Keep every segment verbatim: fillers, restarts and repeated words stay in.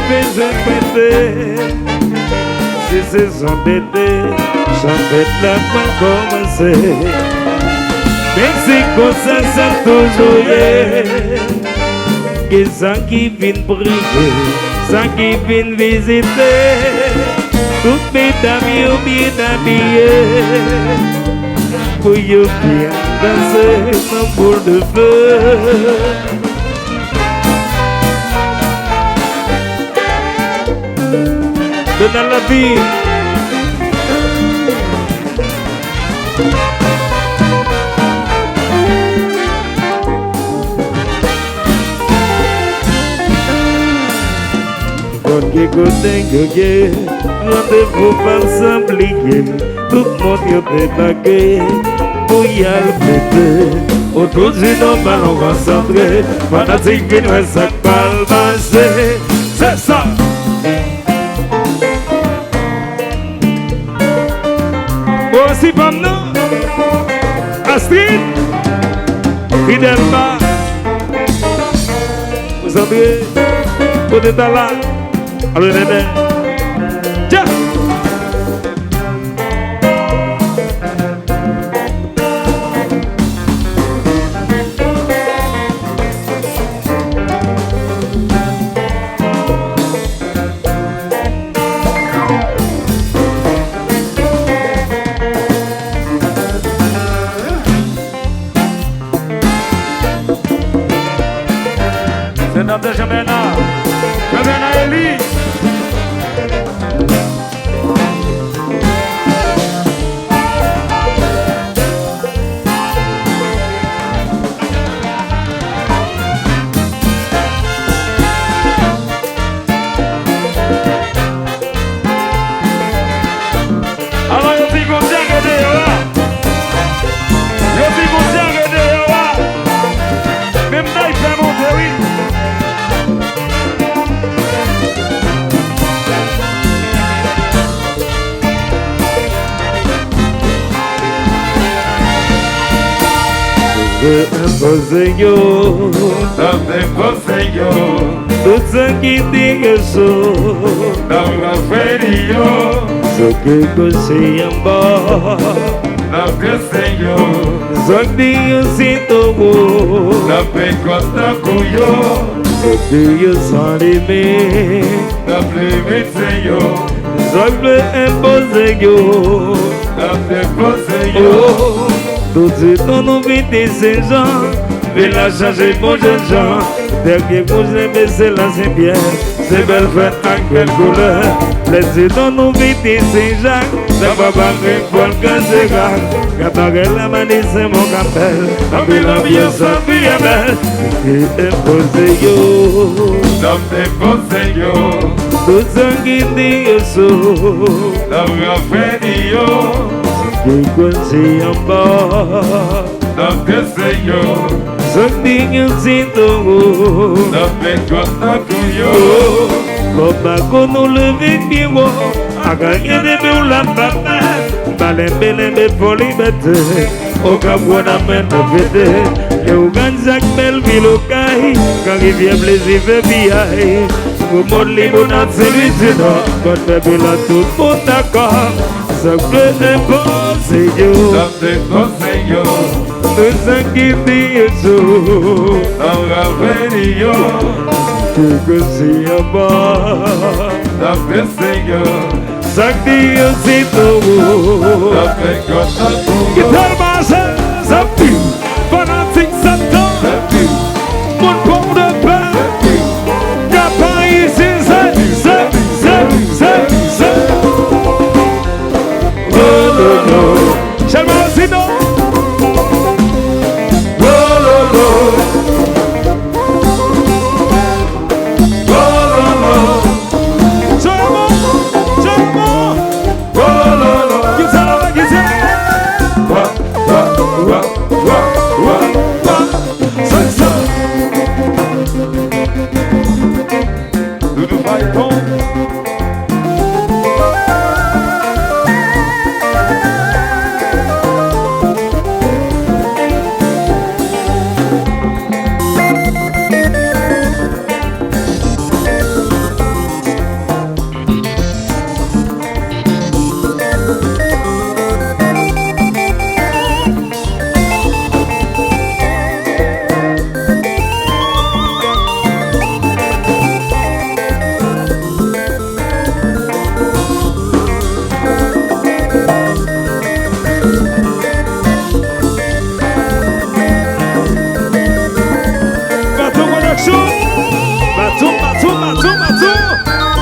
Bezwen fete, se sezon dete, chan fèt la pral kòmanse. Men se konsa sa toujou ye. Gen sa ki vin priye, sa ki vin vizite. Tout medam yo byen abiye pou yo byen danse nan boul de feu. Donald Lavi. Konn ki kote yo ye, randevou pa sanbliye. Tout moun yo debake pou y al fete. Otou di nou pa nou konsantre, fanatik vin wè sa k pral pase. Se sa. Osi pa m nan, Astrid, Fidelma, konsantre, kote ta la, alo nènè. Dja! Se nòm de Jean Bernard. Jean Bernard Elie. Alò, yo di gon dyare deyò a. Yo di gon dyare deyò a. Menm tay fè monte, wi. Vle enpoze yo. N ap enpoze yo. Tout sa ki dirijan. N ap ranfèni yo. Sa ki koche anba. N ap drese yo. Zòk di yo si towo. N ap pekòt tankou yo. Zòk di yo san limit. N ap limite yo. Zòk vle enpoze yo. N ap enpoze yo. Oh, tout di tan nou vin te Senjan. Vil la chanje pou jènjan. Dènye kou jen bese la Senpyè. Se bèl fèt ak bèl koulè. Lè di tan nou vin te Senjak. Sa pa bare vòlkan Zerak. Gad bagay la mani Sen Mòkapèl. Anpil anbyans, anpil bèl. Ki enpoze yo. N ap enpoze yo. Tout sa ki di yo sou. N ap ranfèni yo. Ki konsi anba. N ap drese yo. Zòk di yo si towo. N ap pekòt tankou yo. Kòb bako nou leve pi wo. Ak anyen depi w la papa. Ba lenbe lenbe fò libète. Okap wò n ap men nou fete. Lewogàn, Jakmèl, Vil Okay. Gran Rivyè, Plezi, fè piyay. Gwo Mòn, Limonad, Senlwidinò. Bòn fè pila tout moun dakò. Sa k vle enpoze yo. Sa k vle enpoze yo. Tout sa ki di yo sou. N ap ranfèni yo. Ki konsi anba. N ap drese yo. Sa k di yo si towo. N ap pekòt tankou yo. Gita l mache, zanmi. Fanatik Septan. Moun Pòdepè. Gapa isi, se, se, se, se, se. Wololo. Chelman Osino. Wololo. Wololo. Chelman, chelman. Wololo. Gita la, gita. Wa, wa, wa, wa, wa, wa. Sa, sa. Doudou Fayton.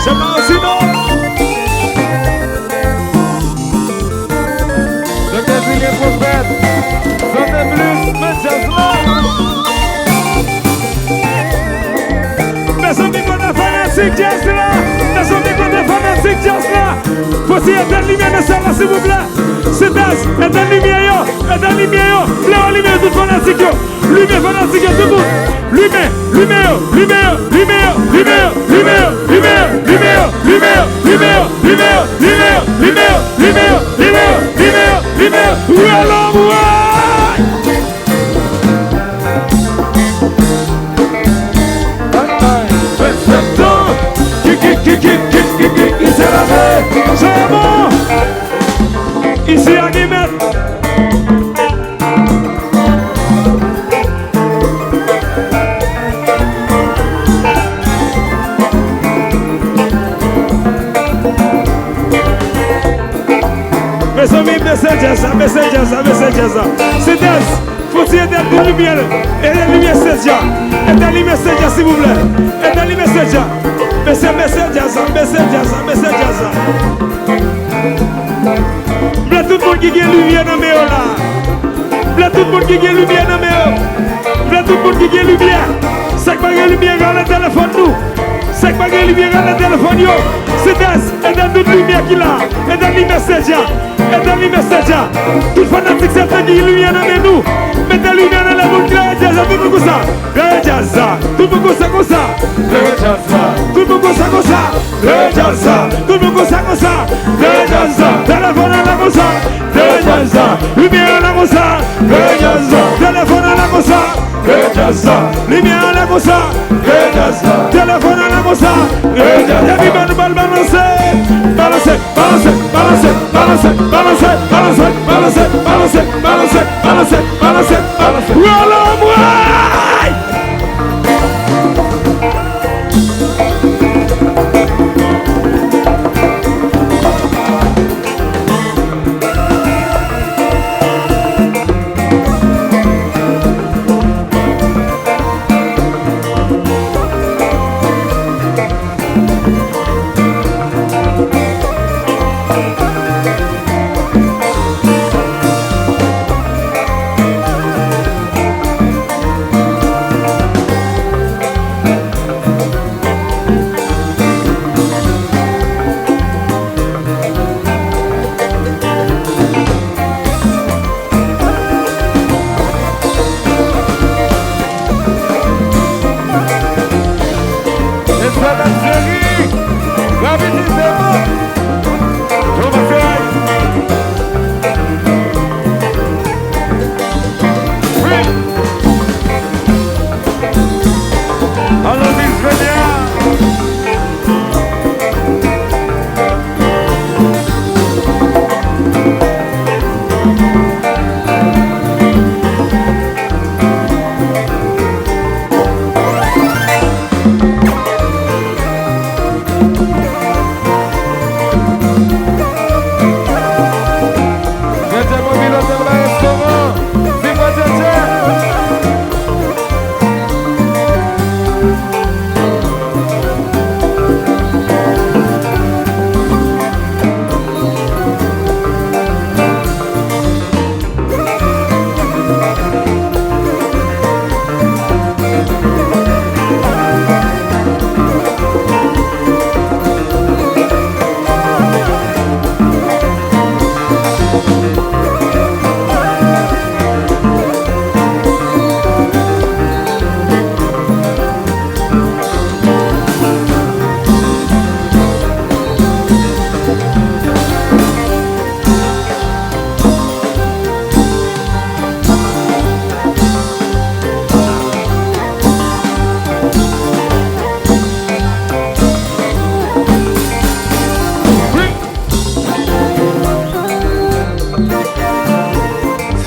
Se pa osi non. Doktè Julien Prophète, Santé Plus, nan djaz la. Mezanmi, kote fanatik djaz la? Mezanmi, kote fanatik djaz la? Fò ti etèn limyè nan sal la, silvouplè. Sitès, etèn limyè yo, etèn limyè yo. Leve limyè yo, tout fanatik yo. Limen fanatik yo, tout moun. Limen, limen yo, limen yo, limen yo. Wè lòm, wè! Fè, fè tan. Kik, kik, kik, kik, kik, kik, kik, kik, se lave. Se bon. Isi a gen mèt. Mezanmi, bese djaz la, bese djaz la, bese djaz la. Sitès, fò ti etèn tout limyè, etèn limyè stage la. Etèn limyè stage la, silvouplè. Etèn limyè stage la. Bese, bese djaz la, bese djaz la, bese djaz la. M vle tout moun ki gen limyè nan men yo la. M vle tout moun ki gen limyè nan men yo. M vle tout moun ki gen limyè. Sa k pa gen limyè, rale telefòn nou. Sa k pa gen limyè, rale telefòn yo. Sitès, etèn tout limyè ki la. Etèn limyè stage la. Etèn limyè stage la. Tout fanatik Sèten ki gen limyè nan men nou. Mete limyè nan lè moun ki leve djaz la. Tout moun konsa. Leve djaz la. Tout moun konsa, konsa. Leve djaz la. Tout moun konsa, konsa. Leve djaz la. Tout moun konsa, konsa. Leve djaz la. Telefòn an la konsa. Leve djaz la. Limyè an la konsa. Leve djaz la. Telefòn an la konsa. Leve djaz la. Limyè an la konsa. Leve djaz la. Telefòn an la konsa. Leve djaz la. Depi ban nou bal balanse. Balanse, balanse, balanse, balanse. Wè lòm, wè! Espèn Aljeri, rapidite, bon. Yo pase. Wi. Alò, Miss Venia. Djèdjè mobil, otèl, ba restoran. Viv mwen, Djèdjè.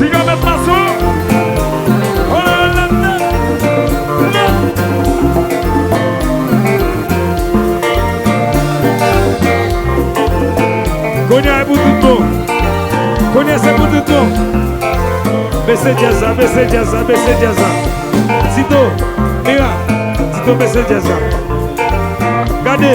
Siga mèt mason. Konnen yo lève. Kounye a e pou tout bon. Kounye a se pou tout bon. Bese djaz la, bese djaz la, bese djaz la. Tito, Mira, Tito, bese djaz la. Gade.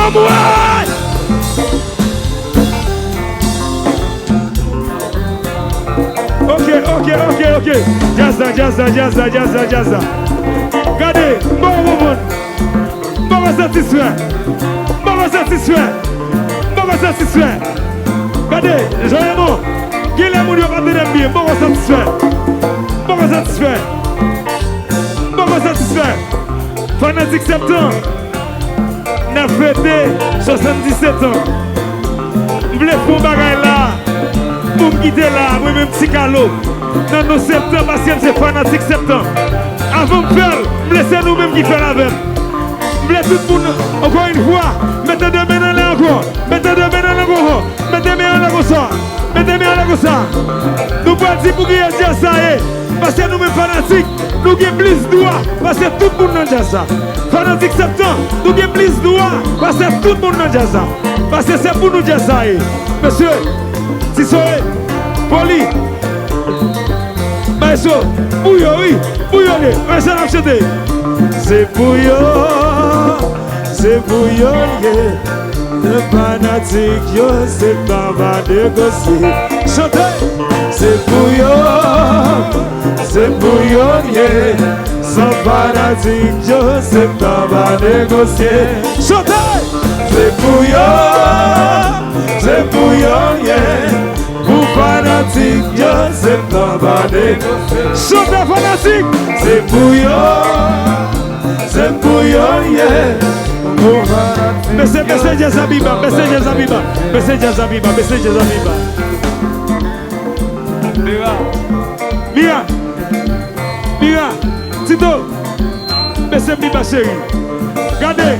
Anmwey! Ok, ok, ok, ok. Djaz la, djaz la, djaz la, djaz la, djaz la. Gade, m poko konprann. M poko satisfè. M poko satisfè. M poko satisfè. Gade, Jean Raymond, genlè moun yo pa tande m byen. M poko satisfè. M poko satisfè. M poko satisfè. Fanatik Septan, n ap fete swasanndisèt an. M vle fè yon bagay la pou m kite la, mwen menm Ti Kalo, nan non Septan, paske m se fanatik Septan. Avan m fè l, m vle se nou menm ki fè l avè m. M vle tout moun, ankò yon fwa, mete de men anlè ankò, mete de men anlè ankò, mete men anlè konsa, mete men anlè konsa. Nou pral di pou kiyès djaz sa ye, paske nou menm fanatik, nou gen plis dwa pase tout moun nan djaz la. Fanatik Septan, nou gen plis dwa pase tout moun nan djaz la. Paske se pou nou djaz sa ye. Mesye, Ti Sore, Poli, Maestro, pou yo wi, pou yo de, men sa n ap chante. Se pou yo, se pou yo l ye. Fanatik yo, se pa pa negosye. Chante! Se pou yo, se pou yo l ye. San fanatik yo, se pa pa negosye. Chante! Se pou yo, se pou yo l ye. Pou fanatik yo, se pa pa negosye. Chante fanatik! Se pou yo, se pou yo l ye. Pou fanatik. Bese, bese djaz la pi ba, bese djaz la pi ba, bese djaz la pi ba, bese djaz la pi ba. Mira, Mira, Mira, Tito, bese pi ba cheri. Gade,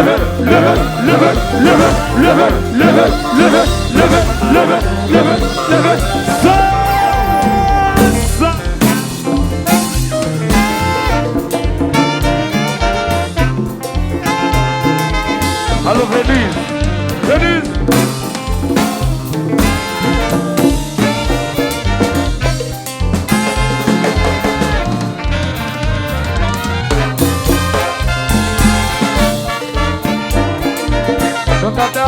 leve, leve, leve, leve, leve, leve, leve, leve, leve, leve, leve, leve, sa, sa. Alo, Venise. Venise. Don Tata.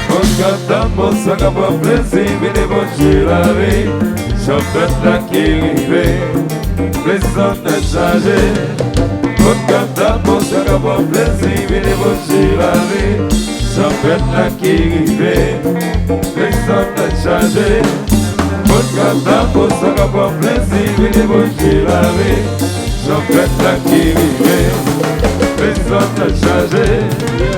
Konn kanta mò sa k ap pran plezi, vini Bondye lavi, chan fèt la ki rive, plezan tèt chaje. Konn kanta mò sa k ap pran plezi, vini Bondye lavi, chan fèt la ki rive, plezan tèt chaje. Konn kanta mò sa k ap pran plezi, vini Bondye lavi, chan fèt la ki rive, plezan tèt chaje.